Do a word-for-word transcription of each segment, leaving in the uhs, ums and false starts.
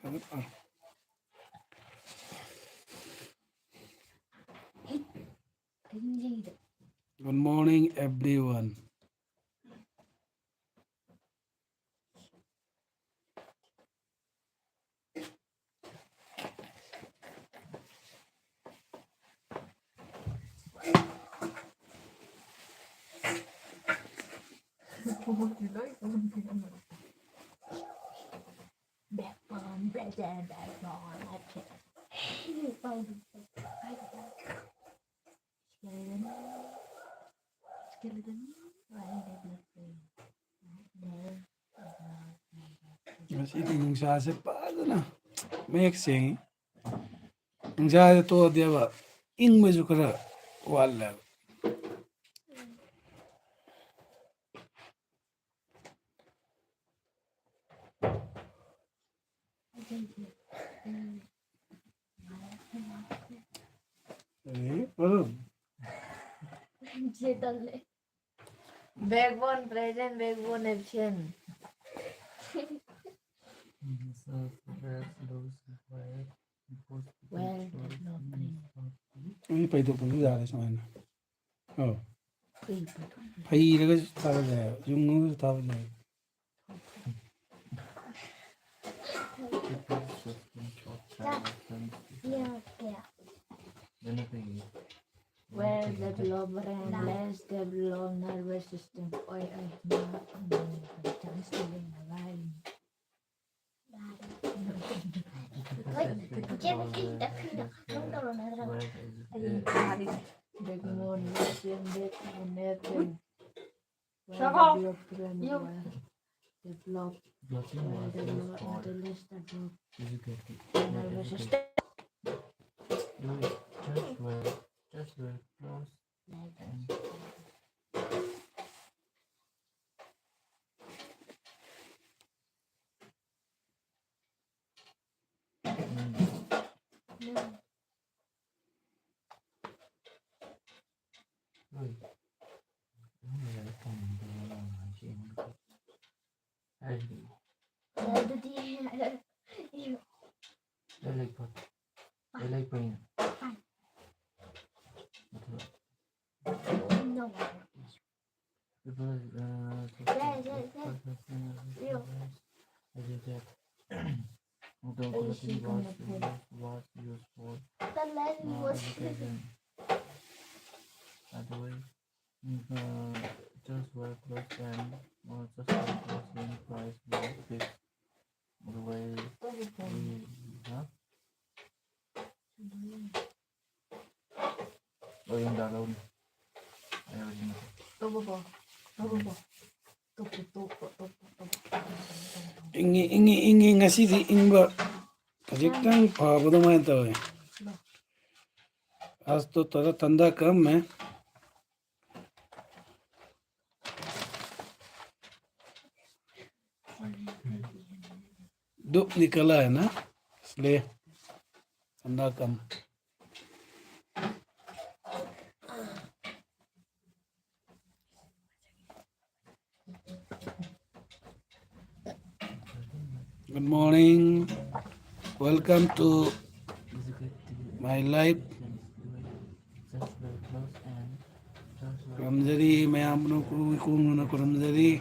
Good morning, everyone. ꯉꯁꯤꯗꯤ ꯅꯨꯡꯁꯥꯁꯦ ꯐꯖꯅ ꯃꯌꯦꯛ ꯁꯦꯡꯉꯤ꯫ ꯅꯨꯡꯁꯥꯁꯦ ꯊꯣꯛꯑꯗꯤꯕ ꯏꯪꯕꯁꯨ ꯈꯔ ꯋꯥꯠꯂꯦꯕ꯫ ꯑꯦ, ꯎꯝ꯫ Backbone present, backbone absent. Well developed brain. ꯃꯤ ꯄꯩꯊꯣꯛꯄꯁꯨ ꯌꯥꯔꯦ ꯁꯨꯃꯥꯏꯅ꯫ ꯑꯧ꯫ ꯀꯩ ꯄꯩꯊꯣꯛꯄ? ꯐꯩꯔꯒꯁꯨ ꯊꯥꯕ ꯌꯥꯏ, ꯌꯨꯡꯉꯒꯁꯨ ꯊꯥꯕ ꯌꯥꯏ꯫ Well developed brain, less developed nervous system. ꯍꯣꯏ, ꯑꯩ ꯆꯥꯟꯁ ꯂꯩꯅꯕ ꯍꯥꯏꯔꯤꯅꯤ꯫ ꯍꯣꯏ, ꯏꯆꯦ ꯃꯤꯠꯀꯤ ꯈꯤꯇꯪ ꯐꯤꯡꯅ ꯈꯤꯇꯪ ꯇꯧꯔꯣ ꯅꯠꯇ꯭ꯔꯒ ꯑꯩ ꯇꯥꯔꯤ꯫ Backbone, less than that, and that, and Saka, you. Develop. Blocking was used for physiotherapy. Nervous system. Do it. Just wear, just wear clothes and ꯑꯗꯨꯗꯤ ꯂꯩꯄ꯫ ꯑꯩ ꯂꯩꯄꯅꯤ꯫ ꯑꯗꯨ No. People, uh, Yes, yes, yes. You. As you said, the quality was, was, was used for The land uh, was education. By the way, the just were close and uh, just were close and price was fixed. The way we, huh? Oh, yung dalaw niya. Ayaw din ako. Tobo po. Tobo po. Topo, topo, topo, topo. ꯏꯪꯉꯤ ꯏꯪꯉꯤ ꯏꯪꯉꯤ ꯉꯁꯤꯗꯤ ꯏꯪꯕ ꯈꯖꯤꯛꯇꯪ ꯐꯕ ꯑꯗꯨꯃꯥꯏꯅ ꯇꯧꯋꯤ. ꯑꯁ ꯇꯣ ꯇꯣ ꯊꯟꯗꯥ ꯀꯝ है. धूप निकला है ना, इसलिए ठंडा कम. Good morning. Welcome to my live. ꯈꯨꯔꯨꯝꯖꯔꯤ, ꯃꯌꯥꯝ ꯄꯨꯝꯅꯃꯛꯄꯨ ꯏꯈꯣꯡ ꯅꯣꯟꯅ ꯈꯨꯔꯨꯝꯖꯔꯤ.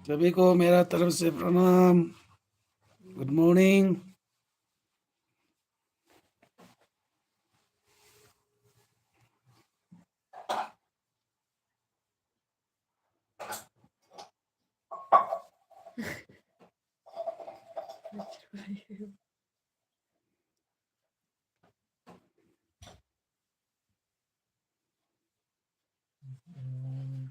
सभी को मेरा तरफ से प्रणाम. Good morning.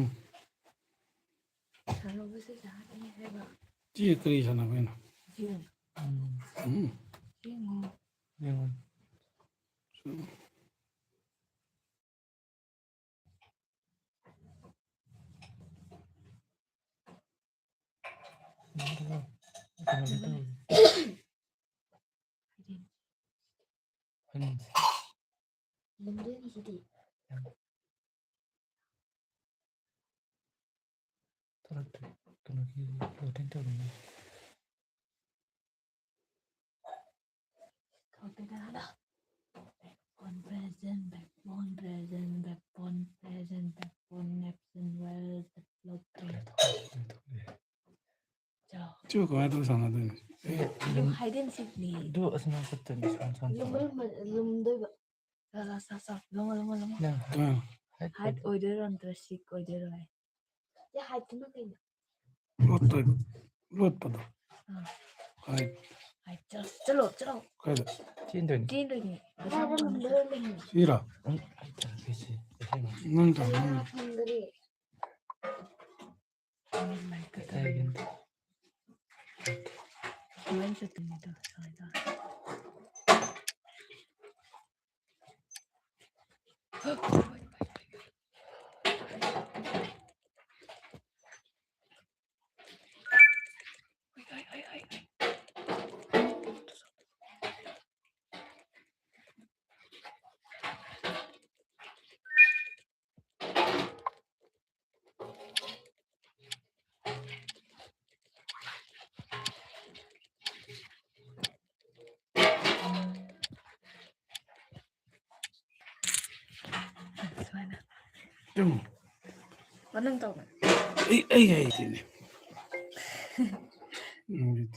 ꯎꯝ꯫ ꯁꯥꯟꯅꯕꯁꯦ ꯌꯥꯗꯦ ꯍꯥꯏꯕ꯫ ꯆꯦ ꯀꯔꯤ ꯁꯥꯟꯅꯕ ꯍꯥꯏꯅꯣ? ꯌꯦꯡꯉꯣ꯫ ꯎꯝ꯫ ꯎꯝ꯫ ꯌꯦꯡꯉꯣ꯫ ꯌꯦꯡꯉꯣ꯫ ꯀꯩꯅꯣꯗꯤ ꯇꯧꯔꯤ꯫ ꯍꯣꯏꯅꯦ꯫ ꯂꯝꯗꯣꯏꯅꯤꯁꯤꯗꯤ꯫ ꯊꯣꯛꯂꯛꯇ꯭ꯔꯦ꯫ ꯀꯩꯅꯣꯒꯤ loading ꯇꯧꯔꯤꯉꯩ꯫ ꯊꯣꯛꯇꯦꯗ꯫ Backbone present, backbone present, backbone present, backbone absent, well, ꯊꯣꯛꯂꯛꯇ꯭ꯔꯦ꯫ ꯊꯣꯛꯂꯛꯇ꯭ꯔꯦ, ꯊꯣꯛꯂꯛꯇ꯭ꯔꯦ꯫ ꯆꯥꯎ꯫ ꯆꯨ ꯀꯃꯥꯏꯅ ꯇꯧ ꯁꯥꯟꯅꯗꯣꯏꯅꯣ? ꯑꯗꯨ ꯂꯨꯝ-, hide and seek ꯅꯤ꯫ ꯑꯗꯨ ꯑꯁꯤ ꯉꯥꯛꯇꯅꯤ ꯁꯥꯟꯅ ꯁꯥꯟꯅ ꯂꯨꯝꯕ ꯇꯧꯕ꯫ ꯃ-, ꯂꯨꯝꯗꯣꯏꯕ꯫ ꯁꯥ, ꯁꯥ, ꯁꯥ, ꯁꯥ꯫ ꯂꯨꯝꯃꯣ, ꯂꯨꯝꯃꯣ, ꯂꯨꯝꯃꯣ꯫ ꯅꯪ ꯑꯥ꯫ Hide hide ꯑꯣꯏꯗꯣꯏꯔꯣ ꯅꯠꯇ꯭ꯔ seek ꯑꯣꯏꯗꯣꯏꯔꯣ ꯍꯥꯏ? ꯁꯤ hideꯇꯨꯅ ꯀꯩꯅꯣ? ꯂꯣꯠꯇꯣꯏꯕ꯫ ꯂꯣꯠꯄꯗꯣ꯫ ꯑꯥ꯫ Hide꯫ Hide꯫ ꯆꯠꯂꯣ, ꯆꯠꯂꯣ, ꯆꯠꯂꯣ꯫ ꯀꯥꯏꯗ? ꯆꯦꯟꯗꯣꯏꯅꯤ꯫ ꯆꯦꯟꯗꯣꯏꯅꯤ꯫ ꯁꯤꯔꯣ? ꯎꯝ, ꯑꯩ ꯇꯧꯔꯒꯦ ꯁꯤ꯫ ꯅꯪ ꯇꯧꯔꯣ, ꯅꯪ꯫ ꯐꯪꯗꯔꯦ꯫ ꯁꯨꯃꯥꯏꯅ꯫ ꯇꯨ꯫ ꯃꯅꯨꯡ ꯇꯧꯕ꯫ ꯑꯩ, ꯑꯩ ꯍꯩꯇꯦꯅꯦ꯫ ꯎꯝ꯫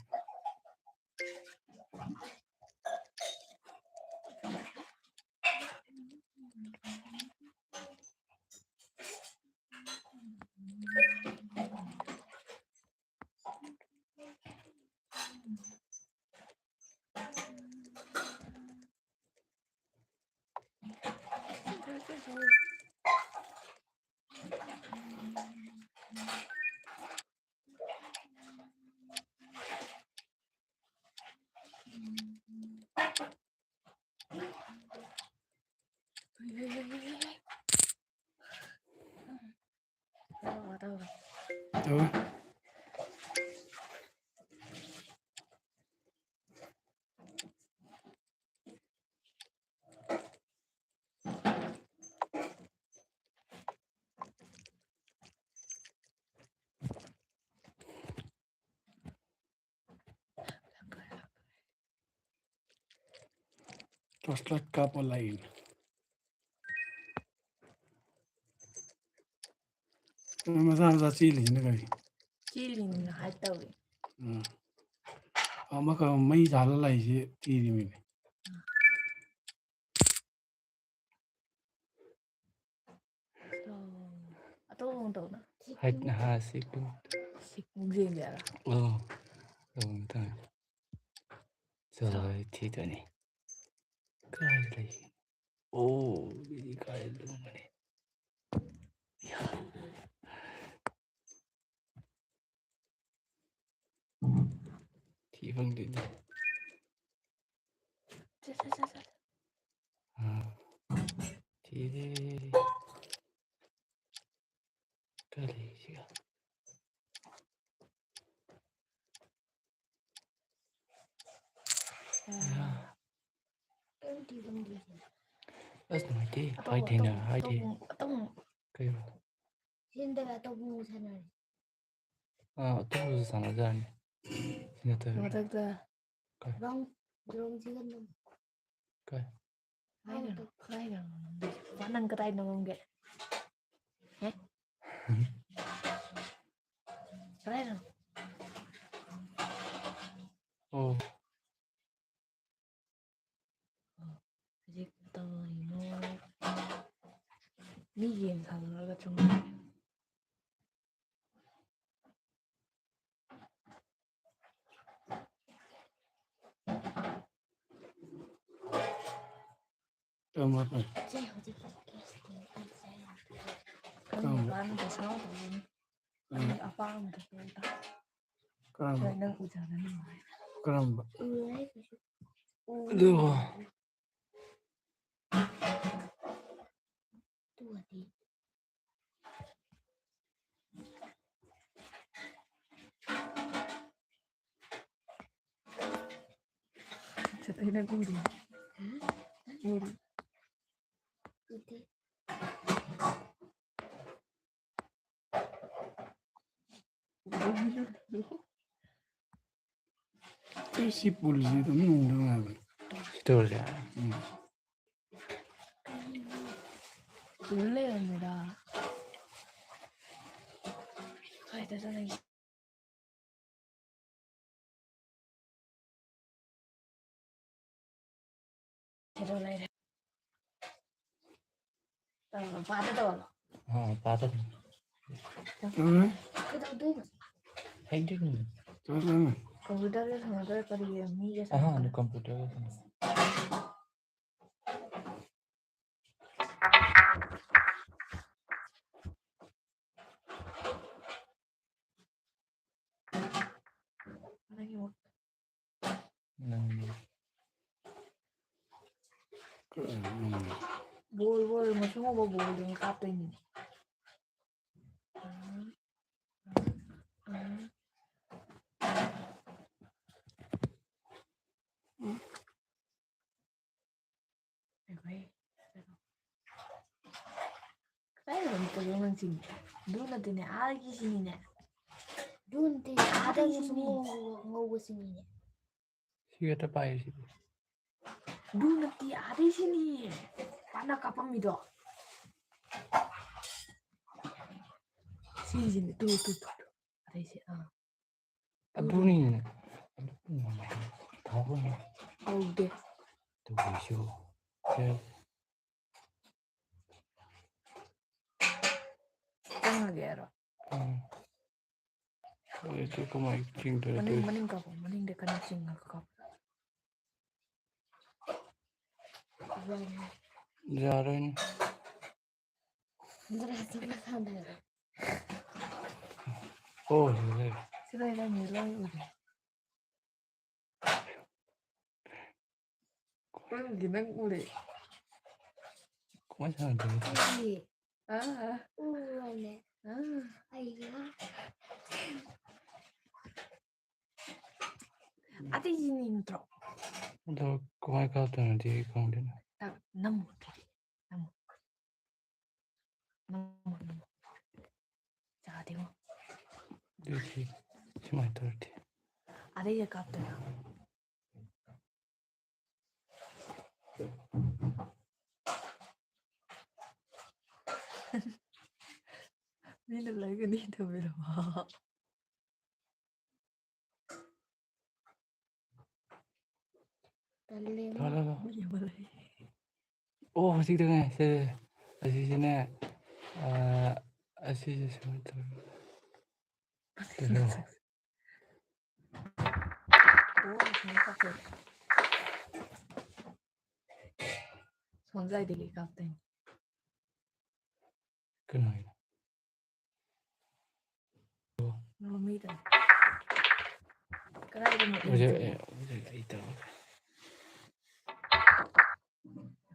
ꯇꯧꯋꯦ꯫ Torchlight ꯀꯥꯞꯄ ꯂꯥꯛꯏꯅꯦ꯫ ꯃꯆꯥ ꯃꯆꯥ ꯆꯦꯜꯂꯤꯁꯤꯅ ꯀꯔꯤ? ꯆꯦꯜꯂꯤꯅꯤꯅ ꯍꯥꯏ ꯇꯧꯏ꯫ ꯎꯝ꯫ ꯑꯃꯈꯛ ꯃꯩ ꯊꯥꯜꯂ ꯂꯥꯛꯏꯁꯦ ꯊꯤꯔꯤꯃꯤꯅꯦ꯫ ꯑꯇꯣꯞꯄ ꯑꯃꯨꯛ ꯇꯧꯅ꯫ ꯍꯥꯏ-, ꯍꯥ, ꯁꯤ ꯀꯩꯅꯣ꯫ ꯁꯤ ꯑꯃꯨꯛ ꯌꯦꯡꯒꯦ ꯍꯥꯏꯔꯣ? ꯑꯣ꯫ ꯇꯧꯅꯤ, ꯇꯧꯅꯤ꯫ ꯆꯠꯂꯣ, ꯑꯩ ꯊꯤꯗꯣꯏꯅꯤ꯫ ꯀꯥꯏ ꯂꯩ? ꯑꯣ, ꯑꯗꯨꯗꯤ ꯀꯥꯏ ꯂꯩꯔꯝꯒꯅꯤ? ꯌꯥ꯫ ꯊꯤ ꯐꯪꯗꯦꯅꯦ꯫ ꯆꯠ, ꯆꯠ, ꯆꯠ, ꯆꯠ꯫ ꯑꯥ꯫ ꯊꯤꯔꯦ꯫ ꯀꯥꯏ ꯂꯩ ꯁꯤꯒ? ꯑꯥ꯫ ꯑꯁ, ꯅꯨꯡꯉꯥꯏꯇꯦ꯫ ꯑꯇꯣꯞꯄ, ꯍꯥꯏꯗꯦꯅ, ꯑꯇꯣꯞꯄ, ꯍꯥꯏꯗꯦ꯫ ꯑꯇꯣꯞꯄ, ꯑꯇꯣꯞꯄ꯫ ꯀꯩꯕ? ꯁꯤ ꯅꯠꯇꯕ ꯑꯇꯣꯞꯄ ꯑꯃꯨꯛ ꯁꯥꯟꯅꯔꯁꯤ꯫ ꯑꯥ, ꯑꯇꯣꯞꯄꯁꯨ ꯁꯥꯟꯅꯖꯔꯅꯤ꯫ ꯁꯤ ꯅꯠꯇꯕ꯫ ꯃꯊꯛꯇ꯫ ꯀꯩ? ꯔꯥꯎꯟ, ꯔꯥꯎꯟ ꯁꯤꯒ ꯅꯝ꯫ ꯀꯩ? ꯀꯥꯏꯗꯅꯣ? ꯀꯥꯏꯗꯅꯣ ꯅꯝꯗꯣꯏꯁꯦ? ꯄꯥ, ꯅꯪ ꯀꯗꯥꯏ ꯅꯝꯃꯝꯒꯦ? ꯍꯦ? ꯀꯗꯥꯏꯗꯅꯣ? ꯑꯣ꯫ ꯍꯧꯖꯤꯛ ꯇꯧꯔꯤꯅꯣ? ꯃꯤ ꯒꯦꯝ ꯁꯥꯟꯅꯔꯒ ꯆꯨꯝꯃꯦ꯫ ꯇꯝꯃꯣ꯫ ꯁꯦ, ꯍꯧꯖꯤꯛꯀꯤ ꯀꯦꯁꯇꯤ ꯑꯩꯁꯦ ꯅꯪꯒꯤ ꯀꯔꯝꯕ? ꯑꯄꯥꯝꯕꯗꯣ ꯁꯥꯎꯗꯣꯏꯅꯤ꯫ ꯎꯝ꯫ ꯅꯪꯒꯤ ꯑꯄꯥꯝꯕꯗꯣ ꯀꯩꯝꯇ꯫ ꯀꯔꯝꯕ? ꯍꯣꯏ, ꯅꯪ ꯎꯖꯔꯅꯤ꯫ ꯀꯔꯝꯕ? ꯎꯔꯦ ꯀꯩꯁꯨ꯫ ꯎꯔꯦ꯫ ꯑꯗꯨꯒ ꯑꯗꯨꯒꯗꯤ ꯑꯩꯅ ꯎꯔꯤ꯫ ꯎꯔꯤ꯫ ꯎꯗꯦ꯫ ꯑꯩ ꯁꯤ ꯄꯨꯜꯁꯤ ꯑꯗꯨꯝ ꯅꯨꯡꯗꯤ ꯅꯨꯡꯉꯥꯏꯕꯅꯤ꯫ ꯁꯤ ꯇꯧꯔꯁꯦ꯫ ꯎꯝ꯫ ꯎ ꯂꯩꯔꯝꯃꯦꯗ꯫ ꯀꯥꯏꯗ ꯆꯠꯂꯒꯦ? ꯀꯩꯗꯧ ꯂꯩꯔꯦ? ꯇꯧꯔꯣ, ꯄꯥꯗ ꯇꯧꯔꯣ꯫ ꯑꯥ, ꯄꯥꯗ ꯑꯗꯨꯝ꯫ ꯎꯝ꯫ ꯀꯩꯗꯧꯗꯣꯏꯅꯣ? ꯍꯩꯗꯣꯏꯅꯤ꯫ ꯎꯝ꯫ ꯀꯝꯄ꯭ꯌꯨꯇꯔꯗ ꯁꯥꯟꯅꯗꯣꯏꯔꯥ ꯀꯔꯤꯒꯤ ꯃꯤꯒ ꯑꯍꯥꯟꯕ ꯁꯥꯟꯅꯗꯣꯏꯔꯥ? ꯀꯝꯄ꯭ꯌꯨꯇꯔꯒ ꯁꯥꯟꯅꯁꯤ꯫ ꯅꯪꯒꯤ ꯋꯥ- ꯅꯪꯒꯤ꯫ ꯕꯣꯜ, ꯕꯣꯜ, ꯃꯁꯨꯡ ꯑꯣꯏꯕ ꯕꯣꯜꯗꯨꯅ ꯀꯥꯞꯇꯣꯏꯅꯤ꯫ ꯀꯗꯥꯏꯗꯅꯣ ꯅꯪ ꯆꯤꯡꯉꯤ? ꯑꯗꯨ ꯅꯠꯇꯦꯅꯦ, ꯑꯥꯒꯤꯁꯤꯅꯤꯅꯦ꯫ ꯑꯗꯨ ꯅꯠꯇꯦ, ꯑꯥꯗꯒꯤ ꯁꯨꯝ ꯉꯧ-, ꯉꯧꯕꯁꯤꯅꯤꯅꯦ꯫ ꯁꯤ ꯈꯛꯇ ꯄꯥꯏꯔꯤꯁꯤꯗꯤ꯫ ꯑꯗꯨ ꯅꯠꯇꯦ, ꯑꯥꯗꯩꯁꯤꯅꯤ꯫ ꯃꯥꯅ ꯀꯥꯞꯄꯝꯃꯤꯗꯣ꯫ ꯁꯤꯁꯤꯅꯦ, ꯇꯨ, ꯇꯨ, ꯇꯨ, ꯇꯨ꯫ ꯑꯗꯩꯁꯦ, ꯑꯥ꯫ ꯑꯗꯨꯅꯤꯅꯦ꯫ ꯊꯥꯎꯕꯅꯤ꯫ ꯍꯧꯗꯦ꯫ ꯑꯗꯨꯒꯤꯁꯨ꯫ ꯆꯪꯉꯒꯦ ꯍꯥꯏꯔꯣ? ꯎꯝ꯫ ꯑꯗꯨ ꯀꯃꯥꯏꯅ ꯆꯤꯡꯗꯣꯏꯅꯣ ꯃꯅꯤꯡ, ꯑꯗꯨꯗꯤ? ꯃꯅꯤꯡ ꯀꯥꯞꯄꯣ, ꯃꯅꯤꯡꯗ ꯀꯟꯅ ꯆꯤꯡꯉꯒ ꯀꯥꯞꯄꯣ꯫ ꯌꯥꯔꯣꯏꯅꯦ꯫ ꯗ꯭ꯔꯦꯁꯇꯨ ꯃꯁꯥꯟꯅꯔꯦ꯫ ꯑꯣ, ꯌꯥꯔꯦ꯫ ꯁꯤꯗ ꯂꯩꯔꯝꯃꯦ, ꯂꯣꯏ ꯎꯔꯦ꯫ ꯅꯪꯒꯤ ꯅꯪ ꯎꯔꯦ꯫ ꯀꯃꯥꯏꯅ ꯁꯥꯟꯅꯗꯣꯏꯅꯣ? ꯑꯩꯗꯤ ꯑꯥ, ꯎꯔꯅꯦ꯫ ꯑꯥ꯫ ꯑꯩꯒ꯫ ꯑꯇꯩ ꯌꯦꯡꯅꯤꯡꯗ꯭ꯔꯣ? ꯑꯗꯣ ꯀꯃꯥꯏ ꯀꯥꯞꯇꯣꯏꯅꯣꯗꯤ ꯑꯩ ꯈꯪꯗꯦꯅꯦ꯫ ꯇ-, ꯅꯝꯃꯣ ꯑꯗꯨꯗꯤ꯫ ꯅꯝꯃꯣ꯫ ꯅꯝꯃꯣ, ꯅꯝꯃꯣ꯫ ꯌꯥꯗꯦꯉꯣ꯫ ꯑꯗꯨꯗꯤ ꯁꯨꯃꯥꯏꯅ ꯇꯧꯔꯗꯤ꯫ ꯑꯗꯩꯗ ꯀꯥꯞꯇꯣꯏꯔꯣ? ꯃꯤꯅ ꯂꯩꯒꯅꯤ ꯇꯧꯕꯤꯔꯝꯃꯣ꯫ ꯇꯜꯂꯦꯉꯣ꯫ ꯂꯥꯎ, ꯂꯥꯎ, ꯂꯥꯎ꯫ ꯃꯤ ꯑꯃ ꯂꯩ꯫ ꯑꯣ, ꯍꯧꯖꯤꯛꯇ ꯉꯥꯏ꯫ ꯁꯦ, ꯁꯦ, ꯁꯦ꯫ ꯑꯁꯤꯁꯤꯅꯦ, ꯑ, ꯑꯁꯤꯁꯦ ꯁꯨꯃꯥꯏꯅ ꯇꯧꯔꯒ꯫ ꯀꯩꯅꯣ? ꯑꯣ, ꯁꯨꯃꯥꯏꯅ ꯀꯥꯞꯇꯣꯏꯕ꯫ ꯁꯣꯝ ꯁꯥꯏꯗꯒꯤ ꯀꯥꯞꯇꯣꯏꯅꯤ꯫ ꯀꯩꯅꯣ ꯍꯥꯏꯅꯣ? ꯃꯃꯤꯗ꯫ ꯀꯗꯥꯏꯗꯅꯣ ꯍꯧꯖꯤꯛ, ꯏꯗꯣꯏꯅꯣ? ꯑꯦ, ꯍꯧꯖꯤꯛ ꯑꯩ ꯇꯧꯔꯒꯦ꯫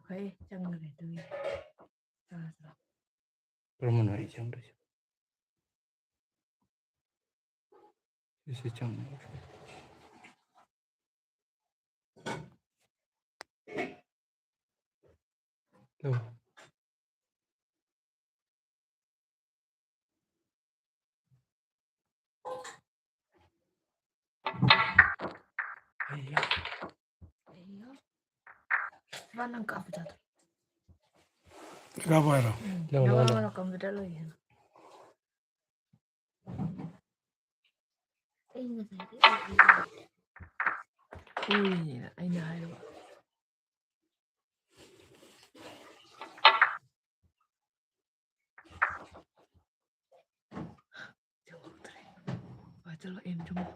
ꯍꯣꯏ, ꯆꯪꯈ꯭ꯔꯦ ꯑꯗꯨꯒꯤ꯫ ꯆꯪꯉꯁꯤꯔꯣ? ꯀꯔꯝꯕꯅꯣ ꯑꯩ ꯆꯪꯗꯣꯏꯁꯦ? ꯁꯤꯁꯦ ꯆꯪꯉꯦ꯫ ꯇꯧ꯫ ꯑꯩꯌꯥ꯫ ꯑꯩꯌꯥ꯫ ꯃꯥ ꯅꯪ ꯀꯥꯞꯄ ꯌꯥꯗ꯭ꯔꯣ? ꯀꯥꯞꯄ ꯍꯥꯏꯔꯣ? ꯎꯝ꯫ ꯂꯧ, ꯂꯧ, ꯅꯪ ꯂꯧ꯫ ꯅꯪꯅ ꯀꯝꯄ꯭ꯌꯨꯇꯔ ꯂꯩ ꯍꯥꯏꯅ꯫ ꯑꯩ ꯉꯁꯥꯏꯗꯩ ꯎꯔꯤꯅꯦꯅ ꯑꯩꯅ ꯍꯥꯏꯔꯕ꯫ ꯌꯧꯔꯛꯇ꯭ꯔꯦ꯫ ꯍꯣꯏ, ꯆꯠꯂꯣ, ꯑꯦꯝ ꯆꯨꯝꯃꯣ꯫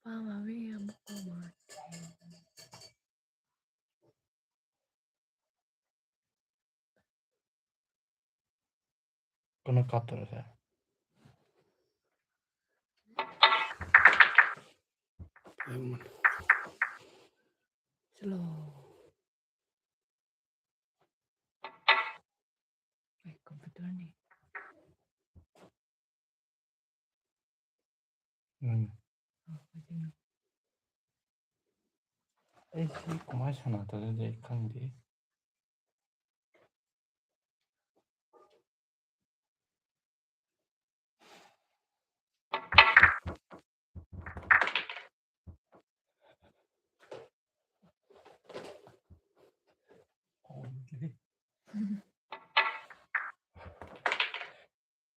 ꯄꯥꯝꯃꯃꯤ ꯑꯃꯨꯛ ꯄꯥꯝꯃꯛꯑꯗꯤ꯫ ꯀꯩꯅꯣ ꯀꯥꯞꯇꯣꯏꯔꯣ ꯁꯦ? ꯆꯠꯂꯣ꯫ ꯑꯩ ꯀꯝꯄ꯭ꯌꯨꯇꯔꯅꯤ꯫ ꯎꯝ꯫ ꯑ, ꯑꯗꯨꯅ꯫ ꯑꯩ ꯁꯤ ꯀꯃꯥꯏꯅ ꯁꯥꯟꯅꯗꯣꯏꯅꯣꯗꯤ ꯑꯩ ꯈꯪꯗꯦ꯫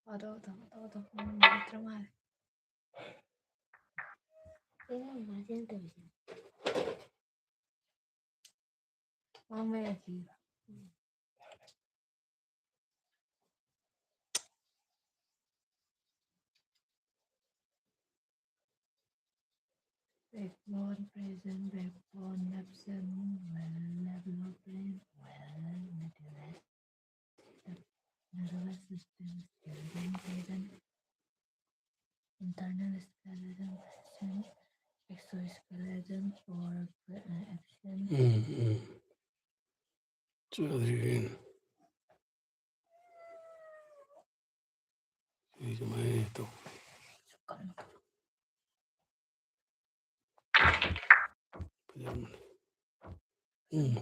ꯑꯣꯗꯣ, ꯑꯣꯗꯣ, ꯑꯣꯗꯣ, ꯑꯣꯗꯣ꯫ ꯎꯝ, ꯂꯩꯇ꯭ꯔ ꯃꯥꯜꯂꯦ꯫ ꯀꯩꯅꯣ ꯃꯥꯁꯦ ꯇꯧꯔꯤꯁꯦ? ꯃꯥ ꯃꯌꯥꯏ ꯆꯤꯡꯕ꯫ Backbone, present, backbone, absent, well, development, well, materialized, nervous system, skeleton, present, internal skeleton, absent, exoskeleton, or, uh, absent. ꯎꯝ, ꯎꯝ꯫ ꯆꯥꯗ꯭ꯔꯤ ꯀꯩꯅꯣ꯫ ꯁꯤ ꯁꯨꯃꯥꯏꯅ ꯇꯧ꯫ ꯐꯖꯔꯝꯃꯅꯤ꯫ ꯎꯝ꯫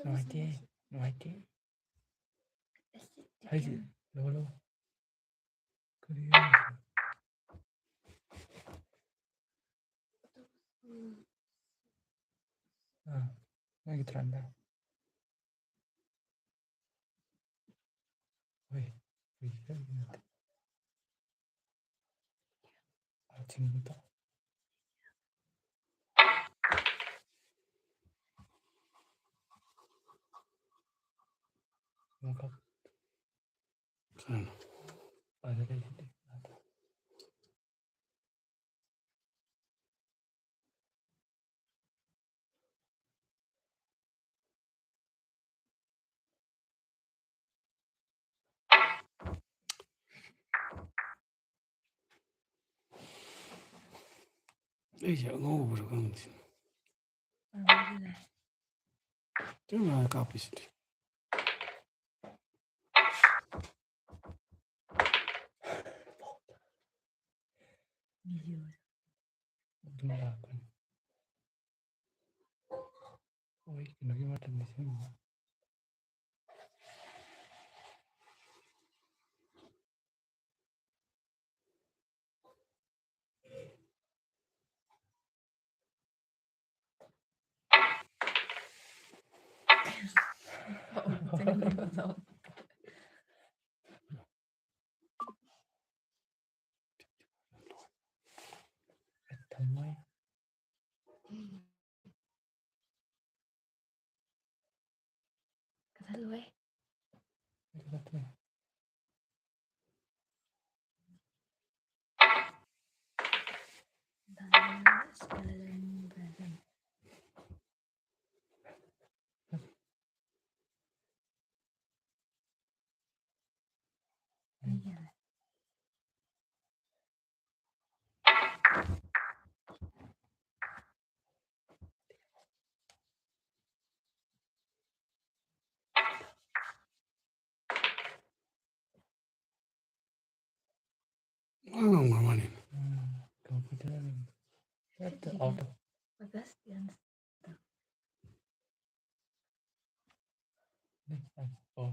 ꯅꯨꯡꯉꯥꯏꯇꯦ, ꯅꯨꯡꯉꯥꯏꯇꯦ꯫ ꯍꯥꯏꯁꯦ, ꯂꯧ, ꯂꯧ꯫ ꯀꯔꯤ ꯍꯥꯏꯅꯣ? ꯑꯥ, ꯅꯪꯒꯤ ꯇ꯭ꯔꯟꯗ꯫ ꯍꯣꯏ, ꯍꯣꯏ, ꯀꯔꯤꯒꯤꯅꯣ? ꯑꯥ, ꯊꯤꯡꯕꯗꯣ꯫ ꯑꯃꯈꯛ꯫ ꯀꯩꯅꯣ? ꯑꯗꯨꯗꯩꯗꯤ꯫ ꯑꯩꯁꯦ ꯑꯉꯧꯕꯔ ꯈꯪꯗꯦ꯫ ꯆꯞ ꯃꯥꯟꯅ ꯀꯥꯞꯄꯤꯁꯤꯗꯤ꯫ ꯑꯗꯨꯝ ꯂꯥꯛꯄꯅꯤ꯫ ꯍꯣꯏ, ꯀꯩꯅꯣꯒꯤ ꯃꯇꯝꯗ ꯁꯦꯝꯕ꯫ ꯊꯝꯃꯣꯏ꯫ ꯀꯛꯊꯠꯂꯣꯍꯦ꯫ ꯀꯛꯊꯠꯇ꯭ꯔꯦ꯫ Dance Talent Dragon꯫ ꯋꯥ ꯉꯥꯡꯕ ꯃꯥꯅꯤ꯫ ꯎꯝ, computer ꯍꯦꯛꯇ out of꯫ ꯑꯣ꯫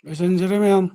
ꯂꯣꯏꯁꯤꯟꯖꯔꯦ ꯃꯌꯥꯝ꯫